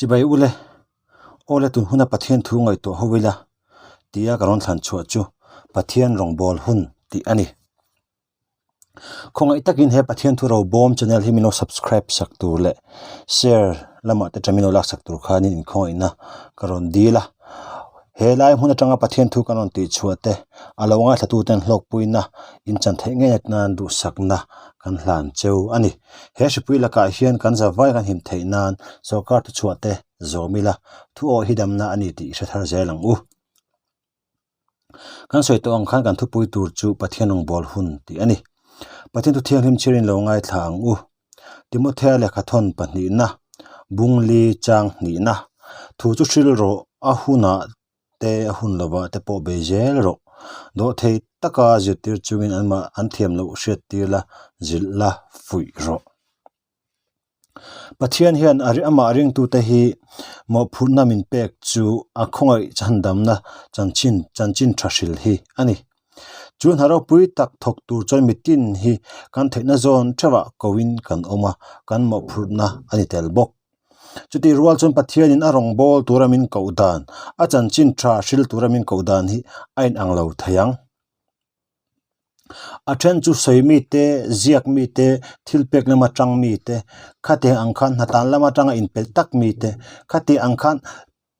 Chibai ule, Awle tun huna Pathian thu ngaihtuah ho ila tia ka rawn thlan chhuah chu Pathian rawngbâwl hun tih a ni. Khawngaih takin he Pathian thu robawm channel hi min lo subscribe sak tur leh share lamah te tha min lo lak sak tur khanin inkhawngaihna ka rawn dil a. He lai hmun atanga Pathian thu kan rawn tih chhuah te a lo ngaithla tuten hlawkpuina in chan theih ngei nan duhsakna kan hlan cheu a ni. He hripui lakah hian kan zavai kan him theih nan sorkar thuchhuah te zawm ila thu awh hi damna a ni tih i hre thar zel ang u. Kan sawi tawh ang khan kan thupui tur chu Pathian rawngbâwl hun tih a ni. Pathian thu thianghlim chhirin lo ngaithla ang u. Timothea lehkhathawn pahnihna, bungli chang hnihna, thu chu hril rawh, a hunah te a hun lovah te pawh bei zel rawh. Dawhthei taka zirtir chungin anmah an thiam loh hriattir la, zilh la, fuih rawh. Pathian hian a amah ringtute hi mawhphurhna min pek chu a khawngaih chhandamna chanchin chanchin tha hril hi a ni. Chu hna ropui tak thawk tur chuan mitin hi kan theihna zawn theuhah koin kan awm a, kan mawhphurhna a ni tel bawk. Chutih rual chuan Pathianin a rawngbâwl tura min koh dan, a chanchin tha hril tura min koh dan hi a inang lo thei ang. A then chu sawi mi te, ziak mi te, thil pek lama tang mi te, khatiang ang khan hnatan lama tanga inpelh tak mi te, khatiang ang khan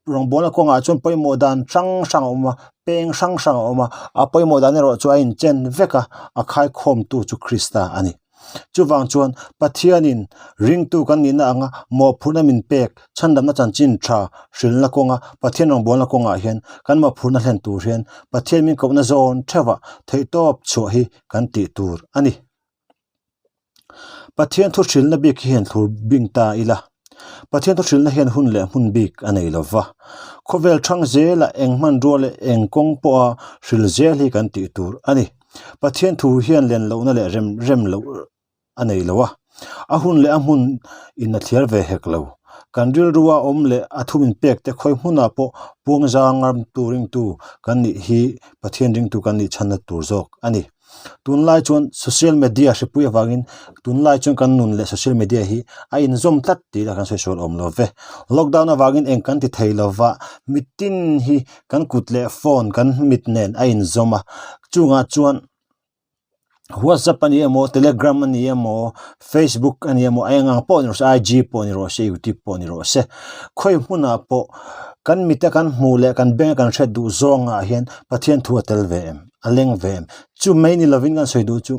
rawngbawlna kawngah chuan pawimawh dan hrang hrang a awm a, peng hrang hrang a awm a, a pawimawh dan erawh chu a inchen vek a, a khaikhawmtu chu Krista a ni. Chuvang chuan Pathianin ringtu kan nihna anga mawhphurhna min pek chhandamna chanchin tha hrilhna kawnga Pathian rawngbawlna kawngah hian kan mawhphurhna hlen tur hian Pathian min kohna zawn theuhah theihtawp chhuah hi kan tih tur a ni. Pathian thu hrilhna bik hi hian thlur bing ta ila. Pathian thu hrilhna hian hun leh hmun bik a nei lo va. Khawvel thang zela eng hmanrua leh eng kawng pawha hril zel hi kan tih tur a ni. Pathian thu hian len lohna leh rem rem loh a nei lo a, a hun leh a hmun in a thliar ve hek lo. Kan rilrua awm leh a thu min pek te khawi hmunah pawh puang zang ramtu ringtu kan nih hi Pathian ringtu kan nih chhanna tur zawk a ni. Tunlai chuan social media hripui avangin tunlai chuan kan nun leh social media hi a inzawm tlat tih lah kan sawi sual awm lo ve. Lockdown avangin eng kan ti thei lo va, mitin hi kan kut leh phone kan mit nen a inzawm a, chungah chuan whatsapp a ni emaw telegram a ni emaw facebook a ni emaw eng ang pawh ni rawh se IG pawh ni rawh se youtube pawh ni rawh se khawi hmunah pawh kan mita kan hmuh leh kan benga kan hriat duh zawngah hian Pathian thu a tel ve em a leng ve em chu mai ni lovin kan sawi duh chu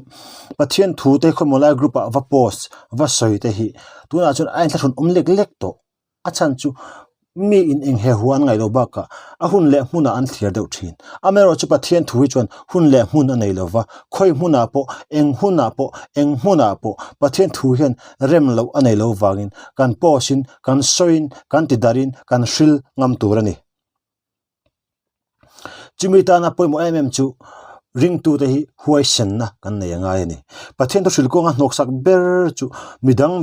Pathian thu te khawmaw lai group ah va post va sawi te hi tunah chuan a inthlahrun awm lek lek tawh. A chhan chu mi in eng he hu an ngaih loh bakah a hun leh hmunah an thlir deuh thin. Amaherawhchu Pathian thu hi chuan hun leh hmun a nei lova, khawi hmunah pawh, eng hunah pawh, eng hmunah pawh Pathian thu hian rem loh a nei lo vangin kan post in, kan sawiin, kan ti darhin, kan hril ngam tur a ni. Chumi tana pawimawh em em chu ringtute hi huaisenna kan nei a ngai a ni. Pathian thu hrilh kawnga hnawksak ber chu midang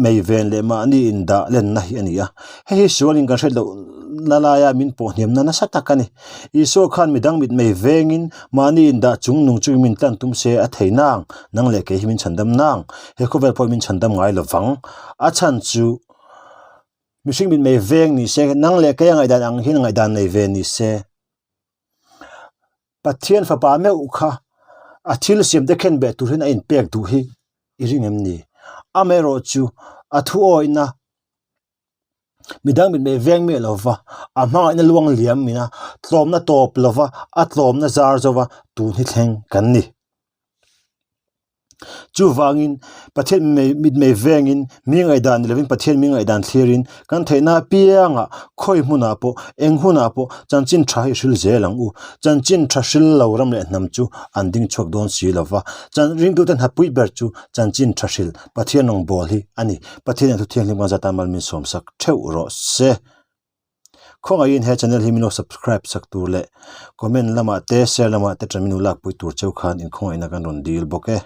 mei ven leh mahni indah lenna hi a ni a. Hei hi sualin kan hriat loh na laia min pawh hniamna nasa tak a ni. Isua khan midang mitmei vengin mahni indah chung nung chungin min tlan tum se a thei nang, nang leh kei hi min chhandam nang, he khawvel pawhin min chhandam ngai lovang. A chhan chu. Mihring mitmei veng ni se, nang leh kei a ngaihdan ang hian ngaihdan nei ve ni se. Pathian fapa meuh kha a thil siam te khen beh tur hian a inpek duh hi i ring em ni? Amaherawhchu a thu awihna midang mitmei veng miah lova a hmangaihna luang liam mina tlawmna tawp lova a tlawmna zar zova tun hi thleng kan ni. Chuvangin Pathian mitmei vengin mi ngaihdan ni lovin Pathian mi ngaihdan thlirin kan theihna apiangah khawi hmunah pawh eng hunah pawh chanchin tha hi hril zel ang u. Chanchin tha hril lo ram leh hnam chu an ding chhuak dawn si lova. Ringtute hnapui ber chu chanchin tha hril Pathian rawngbâwl hi a ni. Pathianin a thuthianghlim kan zat a malminsawmsak theuh rawh se. Khawngaihin he channel hi min lo subscribe sak tur leh comment lamah te share lamah te ṭan min lo lakpui tur cheu khan inkhawngaihna kan rawn dil bawk e.